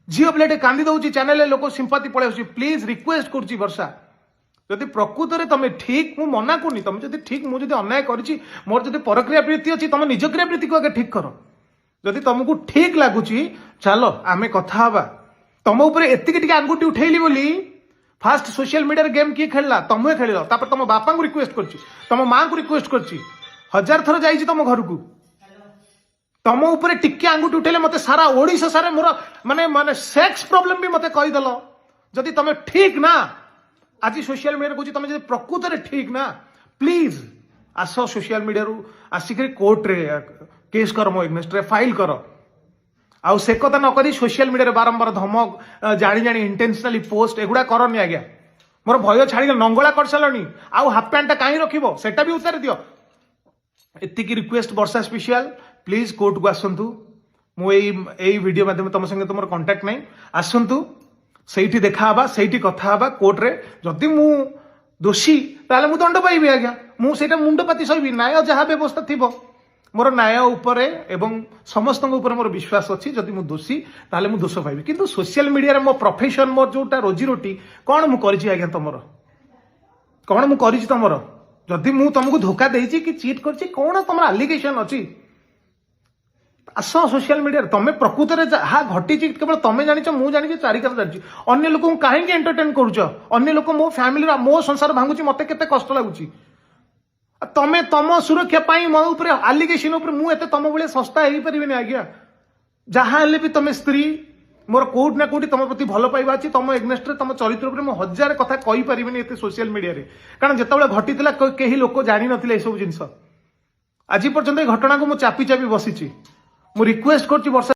ଝିଅ ପିଲାଟେ କାନ୍ଦି ଦଉଛି ଚ୍ୟାନେଲରେ, ଲୋକ ସିମ୍ପାଥି ପଳେଇ ଆସୁଛି। ପ୍ଲିଜ, ରିକ୍ୱେଷ୍ଟ କରୁଛି ବର୍ଷା, ଯଦି ପ୍ରକୃତରେ ତମେ ଠିକ, ମୁଁ ମନା କରୁନି, ତମେ ଯଦି ଠିକ, ମୁଁ ଯଦି ଅନ୍ୟାୟ କରିଛି, ମୋର ଯଦି ପରକ୍ରିୟା ପ୍ରୀତି ଅଛି, ତମ ନିଜ କ୍ରିୟା ପ୍ରୀତିକୁ ଆଗେ ଠିକ କର। ଯଦି ତମକୁ ଠିକ ଲାଗୁଛି, ଚାଲ ଆମେ କଥା ହବା। ତମ ଉପରେ ଏତିକି ଟିକେ ଆଙ୍ଗୁଠି ଉଠେଇଲି ବୋଲି ଫାଷ୍ଟ ସୋସିଆଲ ମିଡିଆରେ ଗେମ୍ କିଏ ଖେଳିଲା? ତମେ ଖେଳିଲ। ତାପରେ ତମ ବାପାଙ୍କୁ ରିକ୍ୱେଷ୍ଟ କରିଛି, ତମ ମାଙ୍କୁ ରିକ୍ୱେଷ୍ଟ କରିଛି, ହଜାର ଥର ଯାଇଛି ତମ ଘରକୁ। ତମ ଉପରେ ଟିକେ ଆଙ୍ଗୁଠି ଉଠେଇଲେ ମତେ ସାରା ଓଡିଶା ସାରା ମୋର ମାନେ ସେକ୍ସ ପ୍ରୋବ୍ଲେମ ବି ମତେ କହିଦେଲ। ଯଦି ତମେ ଠିକ ନା, ଆଜି ସୋସିଆଲ ମିଡିଆରେ କହୁଛି, ତମେ ଯଦି ପ୍ରକୃତରେ ଠିକ ନା, ପ୍ଲିଜ ଆସ, ସୋସିଆଲ ମିଡିଆରୁ ଆସିକରି କୋର୍ଟରେ କେସ୍ କର, ମୋ ଏଗନେଷ୍ଟରେ ଫାଇଲ କର। ଆଉ ସେ କଥା ନ କରି ସୋସିଆଲ ମିଡିଆରେ ବାରମ୍ବାର ଧମକ, ଜାଣି ଜାଣି ଇଣ୍ଟେନସନାଲି ପୋଷ୍ଟ, ଏଗୁଡ଼ା କରନି ଆଜ୍ଞା। ମୋର ଭୟ ଛାଡ଼ିଗଲା। ନଙ୍ଗଳା କରିସାରିଲଣି, ଆଉ ହାଫ ପ୍ୟାଣ୍ଟଟା କାହିଁ ରଖିବ? ସେଟା ବି ଉତାରି ଦିଅ। ଏତିକି ରିକ୍ୱେଷ୍ଟ ବର୍ଷା ସ୍ପେଶିଆଲ, ପ୍ଲିଜ କୋର୍ଟକୁ ଆସନ୍ତୁ। ମୁଁ ଏଇ ଭିଡ଼ିଓ ମାଧ୍ୟମରେ, ତମ ସାଙ୍ଗେ ତମର କଣ୍ଟାକ୍ଟ ନାହିଁ, ଆସନ୍ତୁ, ସେଇଠି ଦେଖା ହବା, ସେଇଠି କଥା ହବା କୋର୍ଟରେ। ଯଦି ମୁଁ ଦୋଷୀ, ତାହେଲେ ମୁଁ ଦଣ୍ଡ ପାଇବି ଆଜ୍ଞା। ମୁଁ ସେଇଟା ମୁଣ୍ଡ ପାତି ସହିବି। ନ୍ୟାୟ ଯାହା ବ୍ୟବସ୍ଥା ଥିବ, ମୋର ନ୍ୟାୟ ଉପରେ ଏବଂ ସମସ୍ତଙ୍କ ଉପରେ ମୋର ବିଶ୍ୱାସ ଅଛି। ଯଦି ମୁଁ ଦୋଷୀ, ତାହେଲେ ମୁଁ ଦୋଷ ପାଇବି। କିନ୍ତୁ ସୋସିଆଲ ମିଡିଆରେ ମୋ ପ୍ରଫେସନ, ମୋର ଯୋଉଟା ରୋଜିରୋଟି, କ'ଣ ମୁଁ କରିଛି ଆଜ୍ଞା ତମର? କ'ଣ ମୁଁ କରିଛି ତମର? ଯଦି ମୁଁ ତମକୁ ଧୋକା ଦେଇଛି କି ଚିଟ୍ କରିଛି, କ'ଣ ତମର ଆଲିଗେସନ ଅଛି? ଆସ ସୋସିଆଲ ମିଡିଆରେ। ତମେ ପ୍ରକୃତରେ ଯାହା ଘଟିଛି କେବଳ ତମେ ଜାଣିଛ, ମୁଁ ଜାଣିଛି, ଚାରିକାର ଜାଣିଛି। ଅନ୍ୟ ଲୋକଙ୍କୁ କାହିଁକି ଏଣ୍ଟରଟେନ୍ କରୁଛ? ଅନ୍ୟ ଲୋକ ମୋ ଫ୍ୟାମିଲିର, ମୋ ସଂସାର ଭାଙ୍ଗୁଛି, ମତେ କେତେ କଷ୍ଟ ଲାଗୁଛି। ଆଉ ତମେ ତମ ସୁରକ୍ଷା ପାଇଁ ମୋ ଉପରେ ଆଲିଗେସନ ଉପରେ, ମୁଁ ଏତେ ତମ ଭଳିଆ ଶସ୍ତା ହେଇପାରିବିନି ଆଜ୍ଞା। ଯାହା ହେଲେ ବି ତମେ ସ୍ତ୍ରୀ ମୋର, କୋଉଠି ନା କୋଉଠି ତମ ପ୍ରତି ଭଲ ପାଇବା ଅଛି। ତମ ଏଗନେଷ୍ଟରେ, ତମ ଚରିତ୍ର ଉପରେ ମୁଁ ହଜାର କଥା କହିପାରିବିନି ଏତେ ସୋସିଆଲ ମିଡିଆରେ। କାରଣ ଯେତେବେଳେ ଘଟିଥିଲା, କେହି ଲୋକ ଜାଣିନଥିଲେ ଏସବୁ ଜିନିଷ। ଆଜି ପର୍ଯ୍ୟନ୍ତ ଏଇ ଘଟଣାକୁ ମୁଁ ଚାପି ଚାପି ବସିଛି। ମୁଁ ରିକ୍ୱେଷ୍ଟ କରୁଛି ବର୍ଷା।